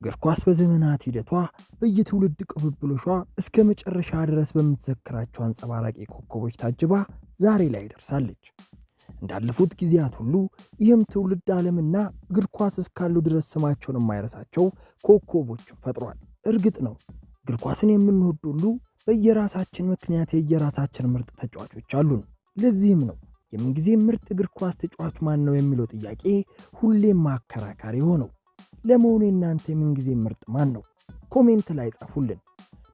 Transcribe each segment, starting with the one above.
እግር ኳስ በዘመናት ሂደቷ በየትውልድ ቅብብሎሿ እስከ መጨረሻ ድረስ በምትዘክራቸው አንጸባራቂ ኮከቦች ታጅባ ዛሬ ላይ ደርሳለች። እንዳለፉት ጊዜያት ሁሉ ይህም ትውልድ ዓለምና እግር ኳስ እስካሉ ድረስ ስማቸውን የማይረሳቸው ኮከቦችን ፈጥሯል። እርግጥ ነው እግር ኳስን የምንወድ ሁሉ በየራሳችን ምክንያት የየራሳችን ምርጥ ተጫዋቾች አሉን። ለዚህም ነው የምንጊዜ ምርጥ እግር ኳስ ተጫዋች ማን ነው የሚለው ጥያቄ ሁሌም አከራካሪ ሆነው። ለመሆኑ የእናንተ የምንጊዜ ምርጥ ማን ነው? Comment ላይ ጻፉልን።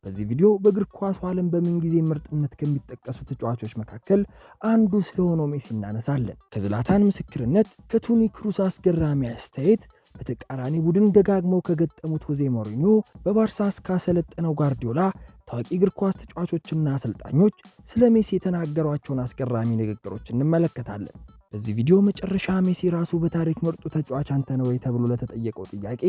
በዚህ ቪዲዮ በእግር ኳሱ ዓለም በምንጊዜ ምርጥነት ከሚጠቀሱ ተጫዋቾች መካከል አንዱ ስለሆነው ሜሲ እናነሳለን። ከዝላታን ምስክርነት፣ ከቶኒ ክሩስ አስገራሚ አስተያየት፣ በተቃራኒ ቡድን ደጋግመው ከገጠሙት ሆዜ ሞሪኒዮ፣ በባርሳ እስካሰለጠነው ጓርዲዮላ ታዋቂ እግር ኳስ ተጫዋቾችና አሰልጣኞች ስለ ሜሲ የተናገሯቸውን አስገራሚ ንግግሮች እንመለከታለን። በዚህ ቪዲዮ መጨረሻ ሜሲ ራሱ በታሪክ ምርጡ ተጫዋች አንተ ነህ ወይ ተብሎ ለተጠየቀው ጥያቄ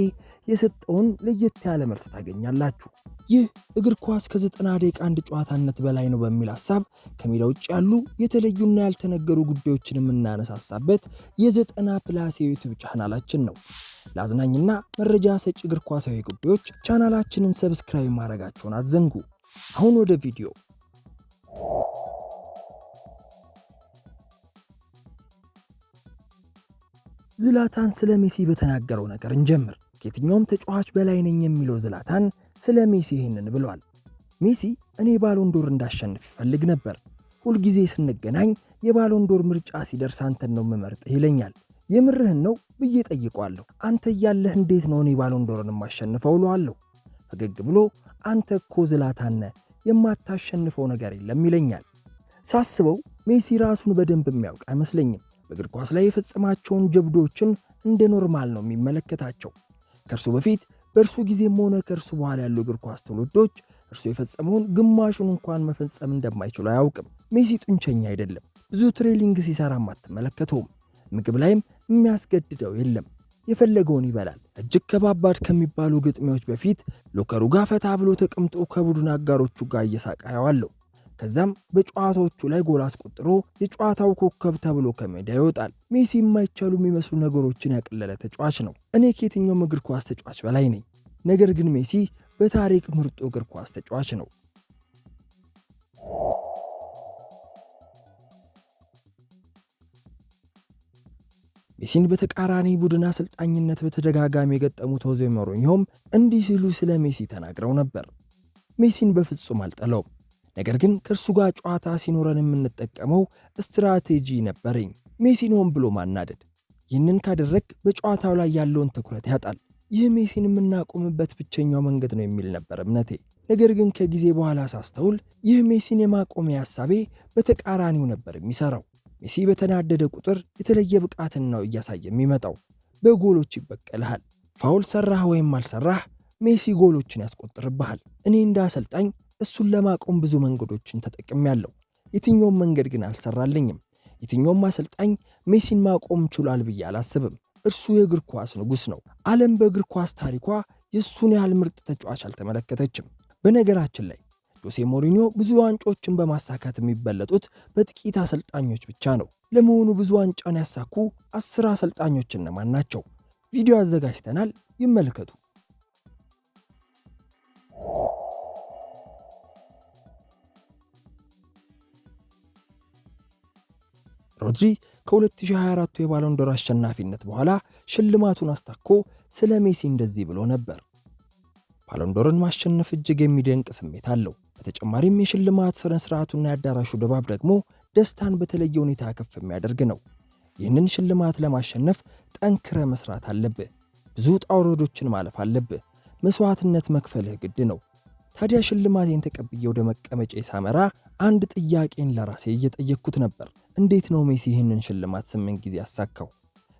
የሰጠውን ለየት ያለ መልስ ታገኛላችሁ። ይህ እግር ኳስ ከ90 ደቂቃ አንድ ጨዋታነት በላይ ነው በሚል ሀሳብ ከሜዳ ውጭ ያሉ የተለዩና ያልተነገሩ ጉዳዮችን የምናነሳሳበት የ90 Plus የዩቲዩብ ቻናላችን ነው። ለአዝናኝና መረጃ ሰጪ እግር ኳሳዊ ጉዳዮች ቻናላችንን subscribe ማድረጋችሁን አትዘንጉ። አሁን ወደ ቪዲዮ። ዝላታን ስለ ሜሲ በተናገረው ነገር እንጀምር። ከየትኛውም ተጫዋች በላይ ነኝ የሚለው ዝላታን ስለ ሜሲ ይህንን ብሏል። ሜሲ እኔ ባሎንዶር እንዳሸንፍ ይፈልግ ነበር። ሁልጊዜ ስንገናኝ የባሎንዶር ምርጫ ሲደርስ አንተን ነው የምመርጥህ ይለኛል። የምርህን ነው ብዬ ጠይቀዋለሁ። አንተ እያለህ እንዴት ነው እኔ ባሎንዶርን የማሸንፈው እለዋለሁ። ፈገግ ብሎ አንተ እኮ ዝላታን ነህ፣ የማታሸንፈው ነገር የለም ይለኛል። ሳስበው ሜሲ ራሱን በደንብ የሚያውቅ አይመስለኝም። በእግር ኳስ ላይ የፈጸማቸውን ጀብዶችን እንደ normal ነው የሚመለከታቸው። ከእርሱ በፊት በእርሱ ጊዜም ሆነ ከእርሱ በኋላ ያሉ እግር ኳስ ትውልዶች እርሱ የፈጸመውን ግማሹን እንኳን መፈጸም እንደማይችሉ አያውቅም። ሜሲ ጡንቸኛ አይደለም። ብዙ training ሲሰራም አትመለከተውም። ምግብ ላይም የሚያስገድደው የለም። የፈለገውን ይበላል። እጅግ ከባባድ ከሚባሉ ግጥሚያዎች በፊት locker ኡ ጋር ፈታ ብሎ ተቀምጦ ከቡድን አጋሮቹ ጋር እየሳቀ አየዋለሁ። ከዛም በጨዋታዎቹ ላይ ጎል አስቆጥሮ የጨዋታው ኮከብ ተብሎ ከሜዳ ይወጣል። ሜሲ የማይቻሉ የሚመስሉ ነገሮችን ያቀለለ ተጫዋች ነው። እኔ ከየትኛውም እግር ኳስ ተጫዋች በላይ ነኝ። ነገር ግን ሜሲ በታሪክ ምርጡ እግር ኳስ ተጫዋች ነው። ሜሲን በተቃራኒ ቡድን አሰልጣኝነት በተደጋጋሚ የገጠሙት ሆዜ ሞሪኒዮም እንዲህ ሲሉ ስለ ሜሲ ተናግረው ነበር። ሜሲን በፍጹም አልጠላውም። ነገር ግን ከእርሱ ጋር ጨዋታ ሲኖረን የምንጠቀመው ስትራቴጂ ነበረኝ። ሜሲን ሆን ብሎ ማናደድ። ይህንን ካደረግ በጨዋታው ላይ ያለውን ትኩረት ያጣል። ይህ ሜሲን የምናቆምበት ብቸኛው መንገድ ነው የሚል ነበር እምነቴ። ነገር ግን ከጊዜ በኋላ ሳስተውል ይህ ሜሲን የማቆሚያ ሀሳቤ በተቃራኒው ነበር የሚሰራው። ሜሲ በተናደደ ቁጥር የተለየ ብቃትን ነው እያሳየ የሚመጣው። በጎሎች ይበቀልሃል። Foul ሰራህ ወይም አልሰራህ ሜሲ ጎሎችን ያስቆጥርብሃል። እኔ እንደ አሰልጣኝ እሱን ለማቆም ብዙ መንገዶችን ተጠቅሜያለሁ። የትኛውም መንገድ ግን አልሰራልኝም። የትኛውም አሰልጣኝ ሜሲን ማቆም ችሏል ብዬ አላስብም። እርሱ የእግር ኳስ ንጉሥ ነው። ዓለም በእግር ኳስ ታሪኳ የእሱን ያህል ምርጥ ተጫዋች አልተመለከተችም። በነገራችን ላይ ጆሴ ሞሪኒዮ ብዙ ዋንጫዎችን በማሳካት የሚበለጡት በጥቂት አሰልጣኞች ብቻ ነው። ለመሆኑ ብዙ ዋንጫን ያሳኩ 10 አሰልጣኞች እነማን ናቸው? ቪዲዮ አዘጋጅተናል፣ ይመልከቱ። ሮድሪ ከ2024 የባሎንዶር አሸናፊነት በኋላ ሽልማቱን አስታኮ ስለ ሜሲ እንደዚህ ብሎ ነበር። ባሎንዶርን ማሸነፍ እጅግ የሚደንቅ ስሜት አለው። በተጨማሪም የሽልማት ስነ ስርዓቱና የአዳራሹ ድባብ ደግሞ ደስታን በተለየ ሁኔታ ከፍ የሚያደርግ ነው። ይህንን ሽልማት ለማሸነፍ ጠንክረ መስራት አለብህ። ብዙ ውጣ ውረዶችን ማለፍ አለብህ። መስዋዕትነት መክፈልህ ግድ ነው። ታዲያ ሽልማቴን ተቀብዬ ወደ መቀመጫ ሳመራ አንድ ጥያቄን ለራሴ እየጠየቅኩት ነበር። እንዴት ነው ሜሲ ይህንን ሽልማት 8 ጊዜ ያሳካው?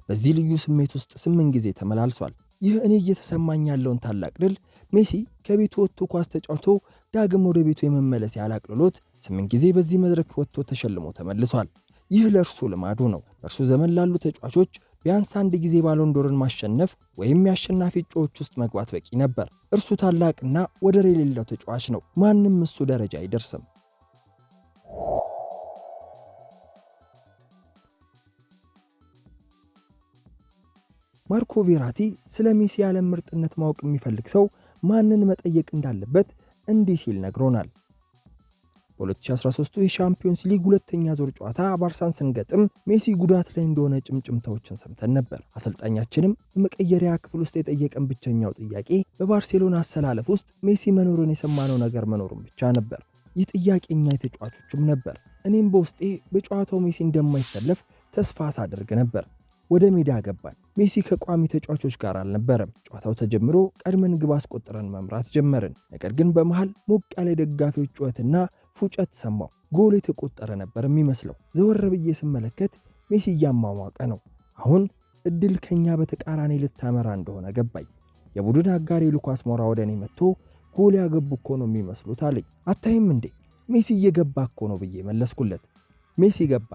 በዚህ ልዩ ስሜት ውስጥ 8 ጊዜ ተመላልሷል። ይህ እኔ እየተሰማኝ ያለውን ታላቅ ድል ሜሲ ከቤቱ ወጥቶ ኳስ ተጫውቶ ዳግም ወደ ቤቱ የመመለስ ያህል አቅልሎት 8 ጊዜ በዚህ መድረክ ወጥቶ ተሸልሞ ተመልሷል። ይህ ለእርሱ ልማዱ ነው። በእርሱ ዘመን ላሉ ተጫዋቾች ቢያንስ አንድ ጊዜ ባሎንዶርን ማሸነፍ ወይም የአሸናፊ እጩዎች ውስጥ መግባት በቂ ነበር። እርሱ ታላቅና ወደር የሌለው ተጫዋች ነው። ማንም እሱ ደረጃ አይደርስም። ማርኮ ቬራቲ ስለ ሜሲ የዓለም ምርጥነት ማወቅ የሚፈልግ ሰው ማንን መጠየቅ እንዳለበት እንዲህ ሲል ነግሮናል። በ2013 የሻምፒዮንስ ሊግ ሁለተኛ ዙር ጨዋታ ባርሳን ስንገጥም ሜሲ ጉዳት ላይ እንደሆነ ጭምጭምታዎችን ሰምተን ነበር። አሰልጣኛችንም በመቀየሪያ ክፍል ውስጥ የጠየቀን ብቸኛው ጥያቄ በባርሴሎና አሰላለፍ ውስጥ ሜሲ መኖሩን የሰማነው ነገር መኖሩን ብቻ ነበር። ይህ ጥያቄ እኛ የተጫዋቾቹም ነበር። እኔም በውስጤ በጨዋታው ሜሲ እንደማይሰለፍ ተስፋ ሳደርግ ነበር። ወደ ሜዳ ገባን። ሜሲ ከቋሚ ተጫዋቾች ጋር አልነበረም። ጨዋታው ተጀምሮ ቀድመን ግብ አስቆጥረን መምራት ጀመርን። ነገር ግን በመሃል ሞቅ ያለ ደጋፊዎች ጩኸትና ፉጨት ሰማሁ። ጎል የተቆጠረ ነበር የሚመስለው። ዘወር ብዬ ስመለከት ሜሲ እያሟሟቀ ነው። አሁን እድል ከኛ በተቃራኒ ልታመራ እንደሆነ ገባኝ። የቡድን አጋሪ ሉካስ ሞራ ወደ እኔ መጥቶ ጎል ያገቡ እኮ ነው የሚመስሉት አለኝ። አታይም እንዴ ሜሲ እየገባ እኮ ነው ብዬ መለስኩለት። ሜሲ ገባ።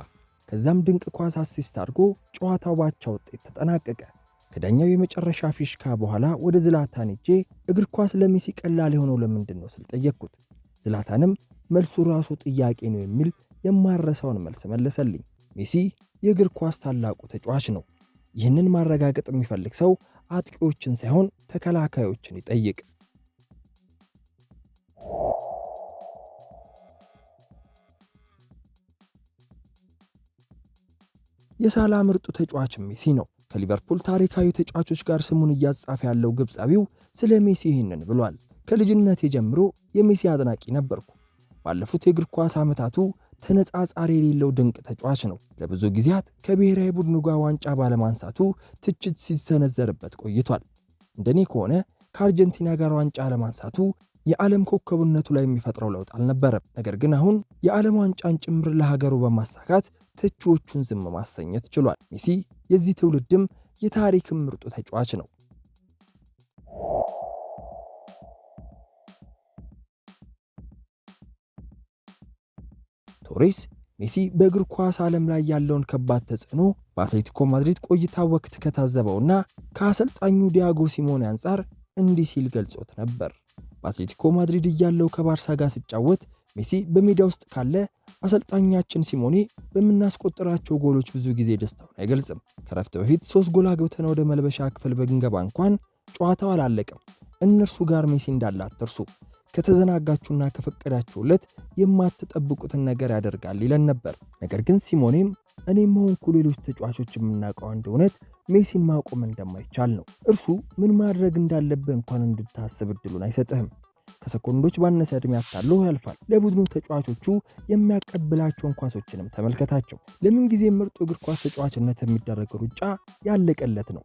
ከዛም ድንቅ ኳስ assist አድርጎ ጨዋታው በአቻ ውጤት ተጠናቀቀ። ከዳኛው የመጨረሻ ፊሽካ በኋላ ወደ ዝላታን ሄጄ እግር ኳስ ለሜሲ ቀላል የሆነው ለምንድን ነው ስል ጠየቅኩት። ዝላታንም መልሱ ራሱ ጥያቄ ነው የሚል የማረሳውን መልስ መለሰልኝ። ሜሲ የእግር ኳስ ታላቁ ተጫዋች ነው። ይህንን ማረጋገጥ የሚፈልግ ሰው አጥቂዎችን ሳይሆን ተከላካዮችን ይጠይቅ። የሳላ ምርጡ ተጫዋች ሜሲ ነው። ከሊቨርፑል ታሪካዊ ተጫዋቾች ጋር ስሙን እያጻፈ ያለው ግብፃዊው ስለ ሜሲ ይህንን ብሏል። ከልጅነቴ ጀምሮ የሜሲ አድናቂ ነበርኩ። ባለፉት የእግር ኳስ ዓመታቱ ተነጻጻሪ የሌለው ድንቅ ተጫዋች ነው። ለብዙ ጊዜያት ከብሔራዊ ቡድኑ ጋር ዋንጫ ባለማንሳቱ ትችት ሲሰነዘርበት ቆይቷል። እንደኔ ከሆነ ከአርጀንቲና ጋር ዋንጫ አለማንሳቱ የዓለም ኮከብነቱ ላይ የሚፈጥረው ለውጥ አልነበረም። ነገር ግን አሁን የዓለም ዋንጫን ጭምር ለሀገሩ በማሳካት ተቺዎቹን ዝም ማሰኘት ችሏል። ሜሲ የዚህ ትውልድም የታሪክም ምርጡ ተጫዋች ነው። ቶሬስ ሜሲ በእግር ኳስ ዓለም ላይ ያለውን ከባድ ተጽዕኖ በአትሌቲኮ ማድሪድ ቆይታ ወቅት ከታዘበውና ከአሰልጣኙ ዲያጎ ሲሞኔ አንጻር እንዲህ ሲል ገልጾት ነበር። በአትሌቲኮ ማድሪድ እያለው ከባርሳ ጋር ስጫወት ሜሲ በሜዳ ውስጥ ካለ አሰልጣኛችን ሲሞኔ በምናስቆጥራቸው ጎሎች ብዙ ጊዜ ደስታውን አይገልጽም። ከረፍት በፊት 3 ጎል አግብተን ወደ መልበሻ ክፍል ብንገባ እንኳን ጨዋታው አላለቀም። እነርሱ ጋር ሜሲ እንዳለ አትርሱ። ከተዘናጋችሁና ከፈቀዳችሁለት የማትጠብቁትን ነገር ያደርጋል ይለን ነበር። ነገር ግን ሲሞኔም እኔም ሆንኩ ሌሎች ተጫዋቾች የምናውቀው አንድ እውነት ሜሲን ማቆም እንደማይቻል ነው። እርሱ ምን ማድረግ እንዳለብህ እንኳን እንድታስብ እድሉን አይሰጥህም። ከሰኮንዶች ባነሰ ዕድሜ አታሎ ያልፋል። ለቡድኑ ተጫዋቾቹ የሚያቀብላቸውን ኳሶችንም ተመልከታቸው። ለምን ጊዜ ምርጡ እግር ኳስ ተጫዋችነት የሚደረግ ሩጫ ያለቀለት ነው።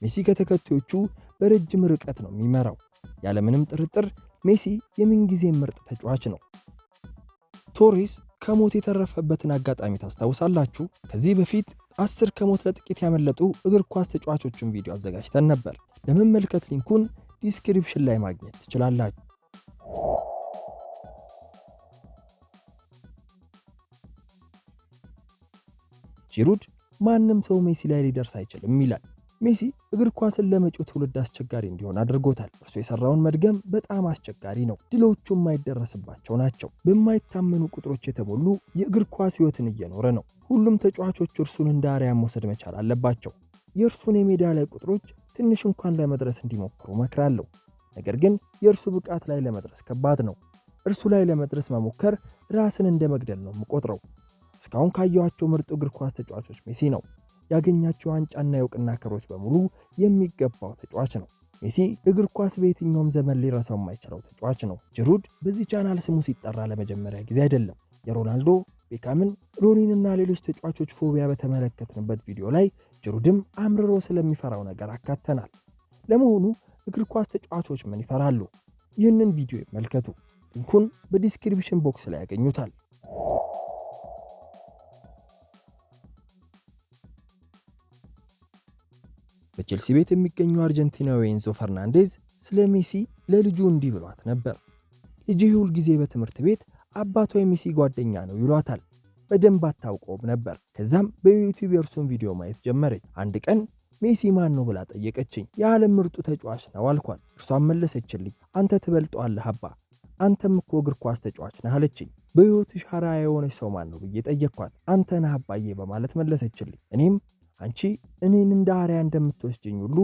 ሜሲ ከተከታዮቹ በረጅም ርቀት ነው የሚመራው። ያለምንም ጥርጥር ሜሲ የምንጊዜ ምርጥ ተጫዋች ነው። ቶሬስ ከሞት የተረፈበትን አጋጣሚ ታስታውሳላችሁ? ከዚህ በፊት 10 ከሞት ለጥቂት ያመለጡ እግር ኳስ ተጫዋቾችን ቪዲዮ አዘጋጅተን ነበር። ለመመልከት link ኡን description ላይ ማግኘት ትችላላችሁ። ጂሩድ ማንም ሰው ሜሲ ላይ ሊደርስ አይችልም ይላል። ሜሲ እግር ኳስን ለመጪው ትውልድ አስቸጋሪ እንዲሆን አድርጎታል። እርሱ የሰራውን መድገም በጣም አስቸጋሪ ነው። ድሎቹ የማይደረስባቸው ናቸው። በማይታመኑ ቁጥሮች የተሞሉ የእግር ኳስ ሕይወትን እየኖረ ነው። ሁሉም ተጫዋቾች እርሱን እንደ አርአያ መውሰድ መቻል አለባቸው። የእርሱን የሜዳ ላይ ቁጥሮች ትንሽ እንኳን ለመድረስ እንዲሞክሩ እመክራለሁ። ነገር ግን የእርሱ ብቃት ላይ ለመድረስ ከባድ ነው። እርሱ ላይ ለመድረስ መሞከር ራስን እንደ መግደል ነው የምቆጥረው። እስካሁን ካየኋቸው ምርጡ እግር ኳስ ተጫዋቾች ሜሲ ነው። ያገኛቸው ዋንጫና የእውቅና ክብሮች በሙሉ የሚገባው ተጫዋች ነው። ሜሲ እግር ኳስ በየትኛውም ዘመን ሊረሳው የማይችለው ተጫዋች ነው። ጂሩድ በዚህ ቻናል ስሙ ሲጠራ ለመጀመሪያ ጊዜ አይደለም። የሮናልዶ፣ ቤካምን፣ ሮኒንና ሌሎች ተጫዋቾች phobia በተመለከትንበት ቪዲዮ ላይ ጂሩድም አምርሮ ስለሚፈራው ነገር አካተናል። ለመሆኑ እግር ኳስ ተጫዋቾች ምን ይፈራሉ? ይህንን ቪዲዮ ይመልከቱ። link ኡን በ description box ላይ ያገኙታል። በቼልሲ ቤት የሚገኘው አርጀንቲናዊ ኤንዞ ፈርናንዴዝ ስለ ሜሲ ለልጁ እንዲህ ብሏት ነበር። ልጅ ሁል ጊዜ በትምህርት ቤት አባቷ የሜሲ ጓደኛ ነው ይሏታል። በደንብ አታውቀውም ነበር። ከዛም በዩቲዩብ የእርሱን ቪዲዮ ማየት ጀመረች። አንድ ቀን ሜሲ ማን ነው ብላ ጠየቀችኝ። የዓለም ምርጡ ተጫዋች ነው አልኳት። እርሷም መለሰችልኝ፣ አንተ ትበልጠዋለህ አባ፣ አንተም እኮ እግር ኳስ ተጫዋች ነህ አለችኝ። በሕይወትሽ አርአያ የሆነች ሰው ማን ነው ብዬ ጠየቅኳት። አንተ ነህ አባዬ በማለት መለሰችልኝ። እኔም አንቺ እኔን እንደ አርአያ እንደምትወስጂኝ ሁሉ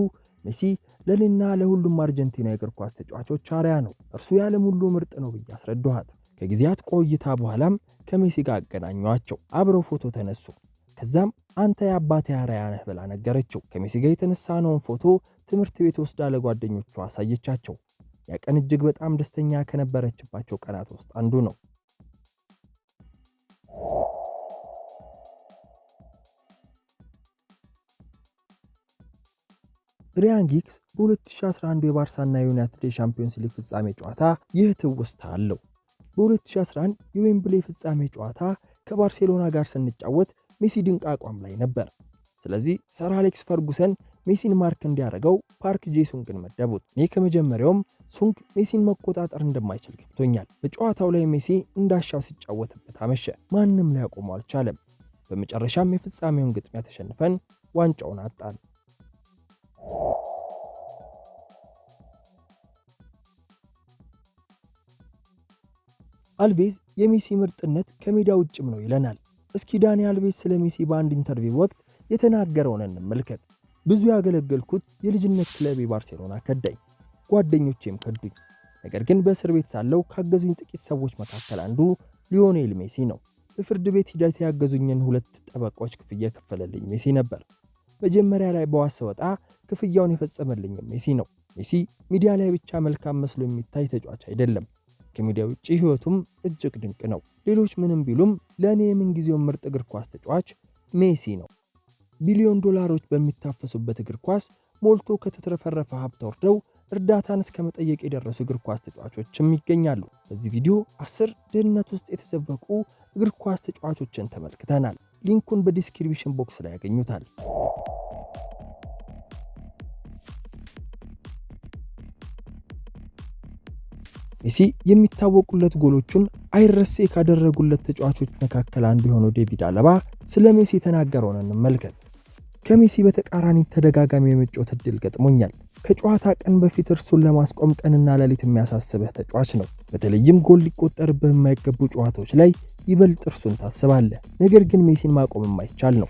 ሜሲ ለእኔና ለሁሉም አርጀንቲና የእግር ኳስ ተጫዋቾች አርአያ ነው። እርሱ የዓለም ሁሉ ምርጥ ነው ብዬ አስረዳኋት። ከጊዜያት ቆይታ በኋላም ከሜሲ ጋር አገናኘኋቸው። አብረው ፎቶ ተነሱ። ከዛም አንተ የአባቴ አርአያ ነህ ብላ ነገረችው። ከሜሲ ጋር የተነሳነውን ፎቶ ትምህርት ቤት ወስዳ ለጓደኞቿ አሳየቻቸው። ያ ቀን እጅግ በጣም ደስተኛ ከነበረችባቸው ቀናት ውስጥ አንዱ ነው። ሪያን ጊግስ በ2011 የባርሳና የዩናይትድ የሻምፒዮንስ ሊግ ፍጻሜ ጨዋታ ይህ ትውስታ አለው። በ2011 የዌምብሌ ፍጻሜ ጨዋታ ከባርሴሎና ጋር ስንጫወት ሜሲ ድንቅ አቋም ላይ ነበር። ስለዚህ ሰር አሌክስ ፈርጉሰን ሜሲን mark እንዲያደርገው ፓርክ ጄሱንግን መደቡት። እኔ ከመጀመሪያውም ሱንግ ሜሲን መቆጣጠር እንደማይችል ገብቶኛል። በጨዋታው ላይ ሜሲ እንዳሻው ሲጫወትበት አመሸ። ማንም ሊያቆመው አልቻለም። በመጨረሻም የፍጻሜውን ግጥሚያ ተሸንፈን ዋንጫውን አጣን። አልቬዝ የሜሲ ምርጥነት ከሜዳ ውጭም ነው ይለናል። እስኪ ዳኒ አልቬዝ ስለ ሜሲ በአንድ interview ወቅት የተናገረውን እንመልከት። ብዙ ያገለገልኩት የልጅነት ክለቤ ባርሴሎና ከዳኝ፣ ጓደኞቼም ከዱኝ። ነገር ግን በእስር ቤት ሳለሁ ካገዙኝ ጥቂት ሰዎች መካከል አንዱ ሊዮኔል ሜሲ ነው። በፍርድ ቤት ሂደት ያገዙኝን ሁለት ጠበቃዎች ክፍያ የከፈለልኝ ሜሲ ነበር። መጀመሪያ ላይ በዋስ ስወጣ ክፍያውን የፈጸመልኝም ሜሲ ነው። ሜሲ ሚዲያ ላይ ብቻ መልካም መስሎ የሚታይ ተጫዋች አይደለም። ከሚዲያ ውጪ ህይወቱም እጅግ ድንቅ ነው። ሌሎች ምንም ቢሉም ለእኔ የምንጊዜው ምርጥ እግር ኳስ ተጫዋች ሜሲ ነው። ቢሊዮን ዶላሮች በሚታፈሱበት እግር ኳስ ሞልቶ ከተትረፈረፈ ሀብት ወርደው እርዳታን እስከ መጠየቅ የደረሱ እግር ኳስ ተጫዋቾችም ይገኛሉ። በዚህ ቪዲዮ 10 ድህነት ውስጥ የተዘፈቁ እግር ኳስ ተጫዋቾችን ተመልክተናል። link ኡን በ description box ላይ ያገኙታል። ሜሲ የሚታወቁለት ጎሎቹን አይረሴ ካደረጉለት ተጫዋቾች መካከል አንዱ የሆነው ዴቪድ አለባ ስለ ሜሲ የተናገረውን እንመልከት። ከሜሲ በተቃራኒ ተደጋጋሚ የመጫወት እድል ገጥሞኛል። ከጨዋታ ቀን በፊት እርሱን ለማስቆም ቀንና ሌሊት የሚያሳስብህ ተጫዋች ነው። በተለይም ጎል ሊቆጠርብህ የማይገቡ ጨዋታዎች ላይ ይበልጥ እርሱን ታስባለህ። ነገር ግን ሜሲን ማቆም የማይቻል ነው።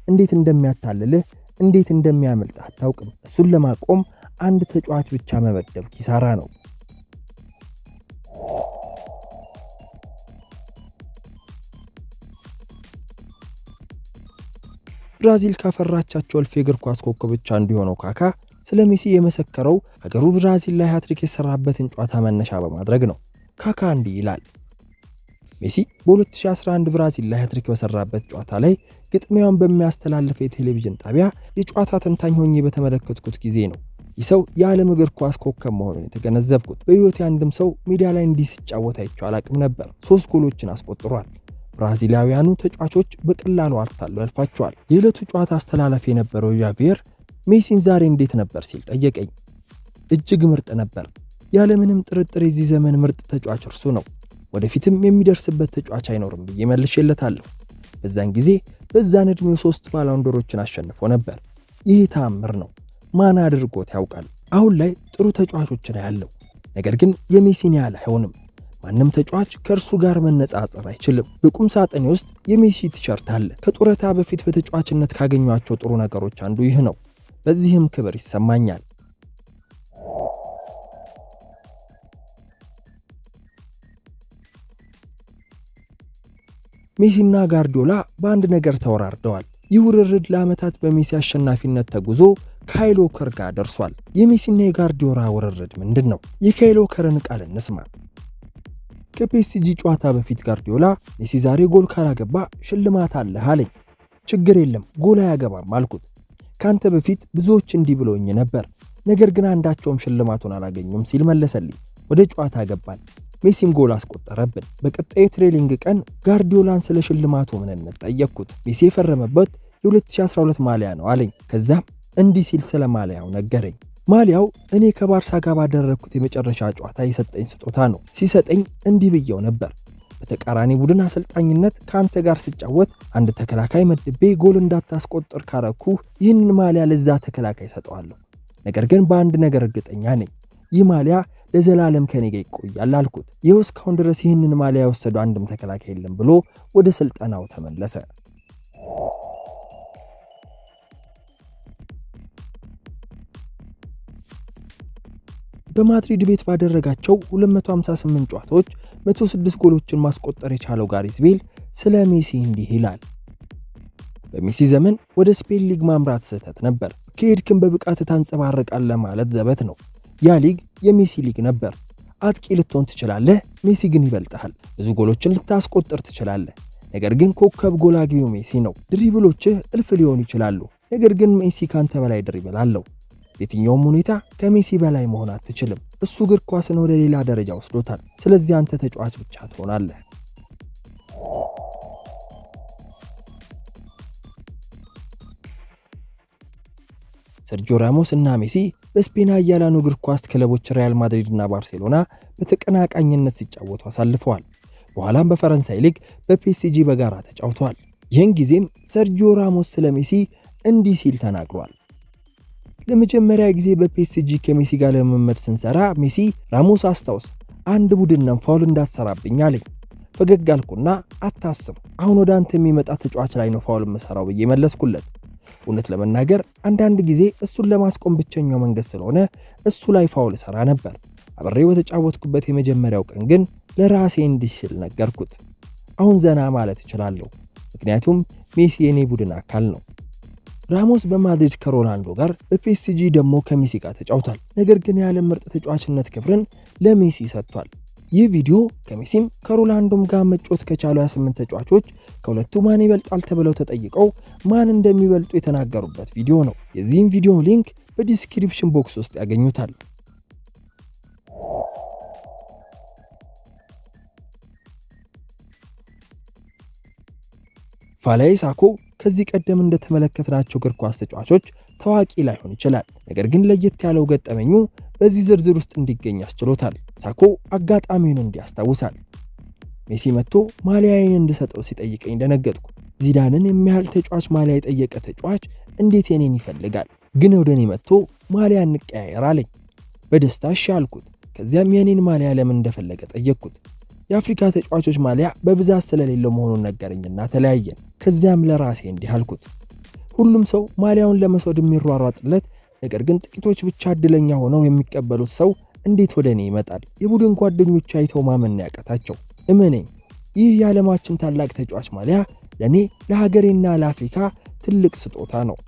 እንዴት እንደሚያታልልህ፣ እንዴት እንደሚያመልጥህ አታውቅም። እሱን ለማቆም አንድ ተጫዋች ብቻ መመደብ ኪሳራ ነው። ብራዚል ካፈራቻቸው እልፍ የእግር ኳስ ኮከቦች አንዱ የሆነው ካካ ስለ ሜሲ የመሰከረው ሀገሩ ብራዚል ላይ ሃትሪክ የሰራበትን ጨዋታ መነሻ በማድረግ ነው። ካካ እንዲህ ይላል። ሜሲ በ2011 ብራዚል ላይ ሃትሪክ በሰራበት ጨዋታ ላይ ግጥሚያውን በሚያስተላልፈው የቴሌቪዥን ጣቢያ የጨዋታ ተንታኝ ሆኜ በተመለከትኩት ጊዜ ነው ይህ ሰው የዓለም እግር ኳስ ኮከብ መሆኑን የተገነዘብኩት። በሕይወቴ አንድም ሰው ሜዳ ላይ እንዲህ ሲጫወት አይቼው አላቅም ነበር። 3 ጎሎችን አስቆጥሯል። ብራዚላውያኑ ተጫዋቾች በቀላሉ አታሎ ያልፋቸዋል። የዕለቱ ጨዋታ አስተላላፊ የነበረው ዣቪየር ሜሲን ዛሬ እንዴት ነበር ሲል ጠየቀኝ። እጅግ ምርጥ ነበር። ያለምንም ጥርጥር የዚህ ዘመን ምርጥ ተጫዋች እርሱ ነው። ወደፊትም የሚደርስበት ተጫዋች አይኖርም ብዬ መልሼለታለሁ። በዛን ጊዜ በዛን ዕድሜው 3 ባላንዶሮችን አሸንፎ ነበር። ይህ ተአምር ነው። ማን አድርጎት ያውቃል? አሁን ላይ ጥሩ ተጫዋቾችን ያለው፣ ነገር ግን የሜሲን ያህል አይሆንም። ማንም ተጫዋች ከእርሱ ጋር መነጻጸር አይችልም። በቁም ሳጥኔ ውስጥ የሜሲ ቲሸርት አለ። ከጡረታ በፊት በተጫዋችነት ካገኟቸው ጥሩ ነገሮች አንዱ ይህ ነው። በዚህም ክብር ይሰማኛል። ሜሲና ጋርዲዮላ በአንድ ነገር ተወራርደዋል። ይህ ውርርድ ለዓመታት በሜሲ አሸናፊነት ተጉዞ ካይል ዎከር ጋር ደርሷል። የሜሲና የጋርዲዮላ ውርርድ ምንድን ነው? የካይል ዎከርን ቃል እንስማ። ከፒኤስጂ ጨዋታ በፊት ጋርዲዮላ ሜሲ ዛሬ ጎል ካላገባ ሽልማት አለህ አለኝ። ችግር የለም ጎል አያገባም አልኩት። ካንተ በፊት ብዙዎች እንዲህ ብለውኝ ነበር፣ ነገር ግን አንዳቸውም ሽልማቱን አላገኙም ሲል መለሰልኝ። ወደ ጨዋታ ገባን። ሜሲም ጎል አስቆጠረብን። በቀጣዩ training ቀን ጋርዲዮላን ስለ ሽልማቱ ምንነት ጠየቅኩት። ሜሲ የፈረመበት የ2012 ማሊያ ነው አለኝ። ከዛም እንዲህ ሲል ስለ ማሊያው ነገረኝ። ማሊያው እኔ ከባርሳ ጋር ባደረግኩት የመጨረሻ ጨዋታ የሰጠኝ ስጦታ ነው። ሲሰጠኝ እንዲህ ብየው ነበር። በተቃራኒ ቡድን አሰልጣኝነት ከአንተ ጋር ስጫወት አንድ ተከላካይ መድቤ ጎል እንዳታስቆጥር ካረኩህ ይህንን ማሊያ ለዛ ተከላካይ ሰጠዋለሁ። ነገር ግን በአንድ ነገር እርግጠኛ ነኝ፣ ይህ ማሊያ ለዘላለም ከኔ ጋር ይቆያል አልኩት። ይኸው እስካሁን ድረስ ይህንን ማሊያ የወሰዱ አንድም ተከላካይ የለም ብሎ ወደ ስልጠናው ተመለሰ። በማድሪድ ቤት ባደረጋቸው 258 ጨዋታዎች 106 ጎሎችን ማስቆጠር የቻለው ጋሬዝ ቤል ስለ ሜሲ እንዲህ ይላል። በሜሲ ዘመን ወደ ስፔን ሊግ ማምራት ስህተት ነበር። ከሄድክም በብቃት ታንጸባርቃለህ ማለት ዘበት ነው። ያ ሊግ የሜሲ ሊግ ነበር። አጥቂ ልትሆን ትችላለህ፣ ሜሲ ግን ይበልጥሃል። ብዙ ጎሎችን ልታስቆጥር ትችላለህ፣ ነገር ግን ኮከብ ጎል አግቢው ሜሲ ነው። Dribble ኦችህ እልፍ ሊሆኑ ይችላሉ፣ ነገር ግን ሜሲ ካንተ በላይ dribble አለው። በየትኛውም ሁኔታ ከሜሲ በላይ መሆን አትችልም። እሱ እግር ኳስን ወደ ሌላ ደረጃ ወስዶታል። ስለዚህ አንተ ተጫዋች ብቻ ትሆናለህ። ሰርጂዮ ራሞስ እና ሜሲ በስፔን ኃያላኑ እግር ኳስ ክለቦች ሪያል ማድሪድ እና ባርሴሎና በተቀናቃኝነት ሲጫወቱ አሳልፈዋል። በኋላም በፈረንሳይ ሊግ በፒኤስጂ በጋራ ተጫውተዋል። ይህን ጊዜም ሰርጂዮ ራሞስ ስለ ሜሲ እንዲህ ሲል ተናግሯል። ለመጀመሪያ ጊዜ በፒኤስጂ ከሜሲ ጋር ልምምድ ስንሰራ ሜሲ "ራሞስ፣ አስታውስ፣ አንድ ቡድን ነን፣ foul እንዳትሰራብኝ" አለኝ። ፈገግ አልኩና "አታስብ፣ አሁን ወደ አንተ የሚመጣ ተጫዋች ላይ ነው foul የምሰራው" ብዬ መለስኩለት። እውነት ለመናገር አንዳንድ ጊዜ እሱን ለማስቆም ብቸኛው መንገድ ስለሆነ እሱ ላይ foul እሰራ ነበር። አብሬው በተጫወትኩበት የመጀመሪያው ቀን ግን ለራሴ እንዲህ ስል ነገርኩት፣ "አሁን ዘና ማለት እችላለሁ፣ ምክንያቱም ሜሲ የኔ ቡድን አካል ነው።" ራሞስ በማድሪድ ከሮናልዶ ጋር፣ በፒኤስጂ ደግሞ ከሜሲ ጋር ተጫውቷል። ነገር ግን የዓለም ምርጥ ተጫዋችነት ክብርን ለሜሲ ሰጥቷል። ይህ ቪዲዮ ከሜሲም ከሮናልዶም ጋር መጫወት ከቻሉ 28 ተጫዋቾች ከሁለቱ ማን ይበልጣል ተብለው ተጠይቀው ማን እንደሚበልጡ የተናገሩበት ቪዲዮ ነው። የዚህም ቪዲዮ link በ description box ውስጥ ያገኙታል። ፋላይ ሳኮ ከዚህ ቀደም እንደተመለከትናቸው እግር ኳስ ተጫዋቾች ታዋቂ ላይሆን ይችላል። ነገር ግን ለየት ያለው ገጠመኙ በዚህ ዝርዝር ውስጥ እንዲገኝ አስችሎታል። ሳኮ አጋጣሚውን እንዲህ ያስታውሳል። "ሜሲ መጥቶ ማሊያዬን እንድሰጠው ሲጠይቀኝ ደነገጥኩ። ዚዳንን የሚያህል ተጫዋች ማሊያ የጠየቀ ተጫዋች እንዴት የኔን ይፈልጋል? ግን ወደ እኔ መጥቶ ማሊያ እንቀያየር አለኝ። በደስታ እሺ አልኩት። ከዚያም የኔን ማሊያ ለምን እንደፈለገ ጠየቅኩት። የአፍሪካ ተጫዋቾች ማሊያ በብዛት ስለሌለው መሆኑን ነገረኝና ተለያየን። ከዚያም ለራሴ እንዲህ አልኩት፣ ሁሉም ሰው ማሊያውን ለመውሰድ የሚሯሯጥለት፣ ነገር ግን ጥቂቶች ብቻ እድለኛ ሆነው የሚቀበሉት ሰው እንዴት ወደ እኔ ይመጣል? የቡድን ጓደኞች አይተው ማመን ያቃታቸው። እመነኝ፣ ይህ የዓለማችን ታላቅ ተጫዋች ማሊያ ለእኔ፣ ለሀገሬና ለአፍሪካ ትልቅ ስጦታ ነው።"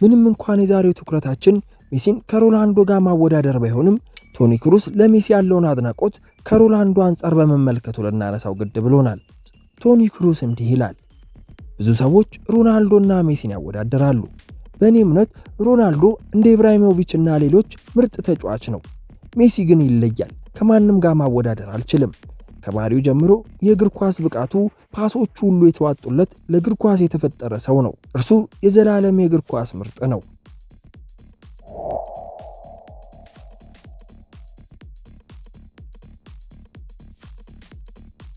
ምንም እንኳን የዛሬው ትኩረታችን ሜሲን ከሮናልዶ ጋር ማወዳደር ባይሆንም፣ ቶኒ ክሩስ ለሜሲ ያለውን አድናቆት ከሮናልዶ አንጻር በመመልከቱ ልናነሳው ግድ ብሎናል። ቶኒ ክሩስ እንዲህ ይላል። "ብዙ ሰዎች ሮናልዶና ሜሲን ያወዳደራሉ። በእኔ እምነት ሮናልዶ እንደ ኢብራሂሞቪች እና ሌሎች ምርጥ ተጫዋች ነው። ሜሲ ግን ይለያል። ከማንም ጋር ማወዳደር አልችልም። ከባህሪው ጀምሮ የእግር ኳስ ብቃቱ፣ ፓሶቹ ሁሉ የተዋጡለት፣ ለእግር ኳስ የተፈጠረ ሰው ነው። እርሱ የዘላለም የእግር ኳስ ምርጥ ነው።"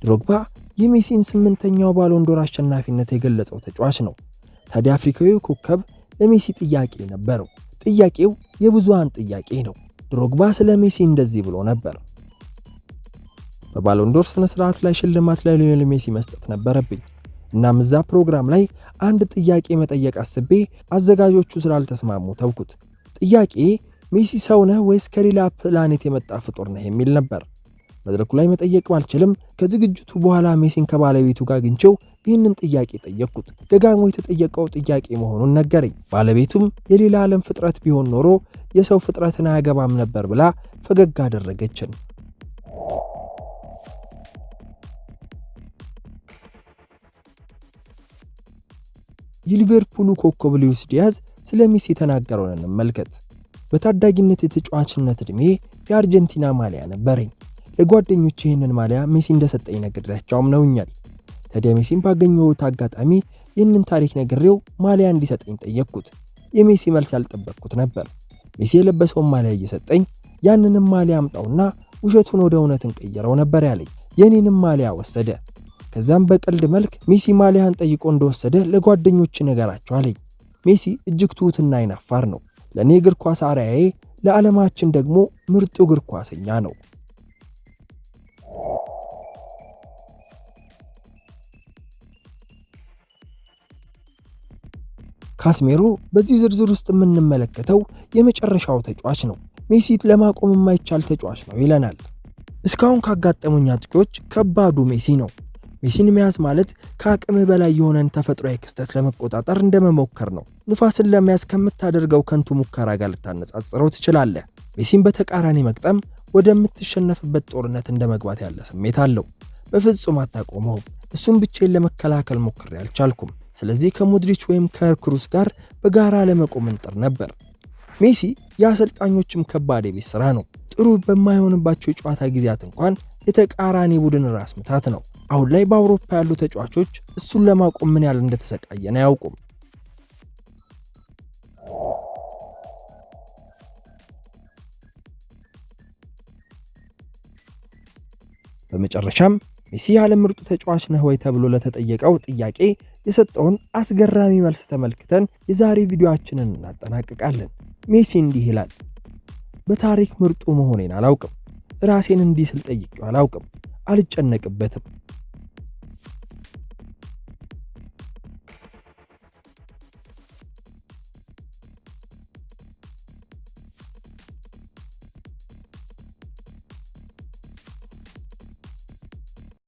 ድሮግባ የሜሲን ስምንተኛው ባሎንዶር አሸናፊነት የገለጸው ተጫዋች ነው። ታዲያ አፍሪካዊው ኮከብ ለሜሲ ጥያቄ ነበረው። ጥያቄው የብዙሃን ጥያቄ ነው። ድሮግባ ስለ ሜሲ እንደዚህ ብሎ ነበር። "በባሎንዶር ስነ ስርዓት ላይ ሽልማት ለሊዮኔል ሜሲ መስጠት ነበረብኝ። እናም እዛ ፕሮግራም ላይ አንድ ጥያቄ መጠየቅ አስቤ አዘጋጆቹ ስላልተስማሙ ተውኩት። ጥያቄ ሜሲ ሰው ነህ ወይስ ከሌላ ፕላኔት የመጣ ፍጡር ነህ የሚል ነበር። መድረኩ ላይ መጠየቅ ባልችልም ከዝግጅቱ በኋላ ሜሲን ከባለቤቱ ጋር አግኝቼው ይህንን ጥያቄ ጠየቅኩት። ደጋግሞ የተጠየቀው ጥያቄ መሆኑን ነገረኝ። ባለቤቱም የሌላ ዓለም ፍጥረት ቢሆን ኖሮ የሰው ፍጥረትን አያገባም ነበር ብላ ፈገግ አደረገችን።" የሊቨርፑሉ ኮከብ ሉዊስ ዲያዝ ስለ ሜሲ የተናገረውን እንመልከት። "በታዳጊነት የተጫዋችነት ዕድሜ የአርጀንቲና ማሊያ ነበረኝ። ለጓደኞቼ ይህንን ማሊያ ሜሲ እንደሰጠኝ ነግሬያቸው አምነውኛል። ታዲያ ሜሲን ባገኘሁት አጋጣሚ ይህንን ታሪክ ነግሬው ማሊያ እንዲሰጠኝ ጠየቅኩት። የሜሲ መልስ ያልጠበቅኩት ነበር። ሜሲ የለበሰውን ማሊያ እየሰጠኝ ያንንም ማሊያ አምጣውና ውሸቱን ወደ እውነት እንቀይረው ነበር ያለኝ። የኔንም ማሊያ ወሰደ። ከዛም በቀልድ መልክ ሜሲ ማሊያን ጠይቆ እንደወሰደ ለጓደኞች ነገራቸው አለኝ። ሜሲ እጅግ ትሁትና አይናፋር ነው። ለእኔ እግር ኳስ አርአያዬ፣ ለዓለማችን ደግሞ ምርጡ እግር ኳሰኛ ነው።" ካስሜሮ በዚህ ዝርዝር ውስጥ የምንመለከተው የመጨረሻው ተጫዋች ነው። ሜሲ ለማቆም የማይቻል ተጫዋች ነው ይለናል። እስካሁን ካጋጠሙኝ አጥቂዎች ከባዱ ሜሲ ነው። ሜሲን መያዝ ማለት ከአቅምህ በላይ የሆነን ተፈጥሯዊ ክስተት ለመቆጣጠር እንደመሞከር ነው። ንፋስን ለመያዝ ከምታደርገው ከንቱ ሙከራ ጋር ልታነጻጽረው ትችላለህ። ሜሲን በተቃራኒ መግጠም ወደምትሸነፍበት ጦርነት እንደ መግባት ያለ ስሜት አለው። በፍጹም አታቆመውም። እሱን ብቻዬን ለመከላከል ሞክሬ አልቻልኩም። ስለዚህ ከሞድሪች ወይም ከክሩስ ጋር በጋራ ለመቆም እንጥር ነበር። ሜሲ የአሰልጣኞችም ከባድ የቤት ስራ ነው። ጥሩ በማይሆንባቸው የጨዋታ ጊዜያት እንኳን የተቃራኒ ቡድን ራስ ምታት ነው። አሁን ላይ በአውሮፓ ያሉ ተጫዋቾች እሱን ለማቆም ምን ያህል እንደተሰቃየን አያውቁም። በመጨረሻም ሜሲ የዓለም ምርጡ ተጫዋች ነህ ወይ ተብሎ ለተጠየቀው ጥያቄ የሰጠውን አስገራሚ መልስ ተመልክተን የዛሬ ቪዲዮአችንን እናጠናቅቃለን። ሜሲ እንዲህ ይላል። በታሪክ ምርጡ መሆኔን አላውቅም። ራሴን እንዲህ ስል ጠይቄው አላውቅም። አልጨነቅበትም።